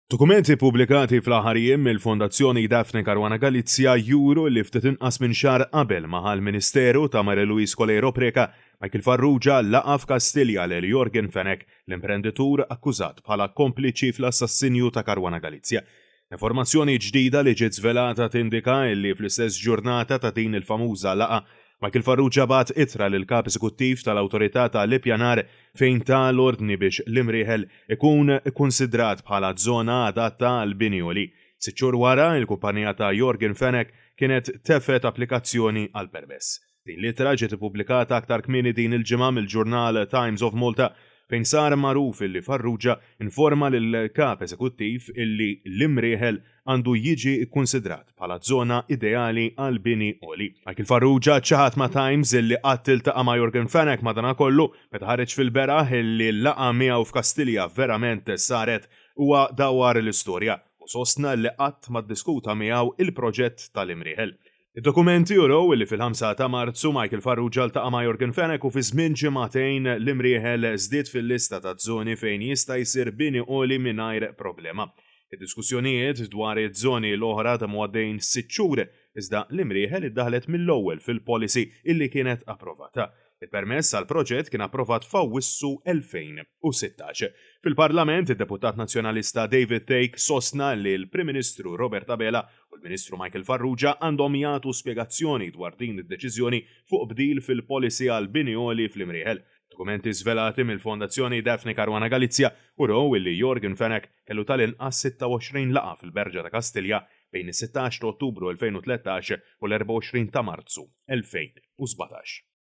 Dokumenti ppubblikati fl-aħħar jiem mill-Fondazzjoni Daphne Caruana Galizia juru li ftit inqas minn xahar qabel ma ħa l-Ministeru ta' Marie Louise Coleiro Preca, Michael Farrugia laqa' f'Kastilja lil Yorgen Fenech, l-imprenditur akkużat bħala kompliċi fl-assassinju ta' Caruana Galizia. Informazzjoni ġdida li ġiet żvelata tindika illi fl-istess ġurnata ta' din il-famuża laqgħa, Michael Farrugia bagħat ittra lill-Kap Eżekuttiv tal-Awtorità ta' l-Ippjanar fejn ta l-ordni biex l-Imrieħel ikun ikkunsidrat bħala żona adatta għall-bini għoli. Sitt xhur wara, il-kumpanija ta' Yorgen Fenech kienet tefgħet applikazzjoni għall-permess. Din l-ittra ġiet ippubblikata aktar kmieni din il-ġimgħa mill-ġurnal Times of Malta fejn sar magħruf illi Farrugia informa lill-Kap Eżekuttiv illi l-Imrieħel għandu jiġi kkunsidrat bħala żona ideali għal bini għoli. Michael Farrugia ċaħad ma' Times illi qatt iltaqa' ma' Yorgen Fenech madanakollu meta ħareġ fil-beraħ illi l-laqgħa miegħu f'Kastilja verament saret huwa dawwar l-istorja u sostna li qatt ma ddiskuta miegħu il-proġett tal-Imrieħel. Id-dokumenti jurew li fil-5 ta' Marzu Michael Farrugia ltaqa' ma' Yorgen Fenech u fi żmien ġimagħtejn l-Imrieħel żdied fil-lista ta' żoni fejn jista' jsir bini għoli mingħajr problema. Id-diskussjonijiet dwar iż-żoni l-oħra damu għaddejjin sitt xhur iżda l-Imrieħel iddaħħlet mill-ewwel fil-policy illi kienet approvata. Il-permess għall-proġett kien approvat f'Awwissu 2016. Fil-Parlament, id-Deputat Nazzjonalista David Thake sostna li l-Prim Ministru Robert Abela u l-Ministru Michael Farrugia għandhom jagħtu spjegazzjoni dwar din id-deċiżjoni fuq bdil fil-policy għall-bini għoli fl-Imrieħel. Dokumenti żvelati mill-Fondazzjoni Daphne Caruana Galizia urew illi Yorgen Fenech kellu tal-inqas 26 laqgħa fil-Berġa ta' Kastilja bejn is-16 ta' Ottubru 2013 u l-24 ta' Marzu 2017.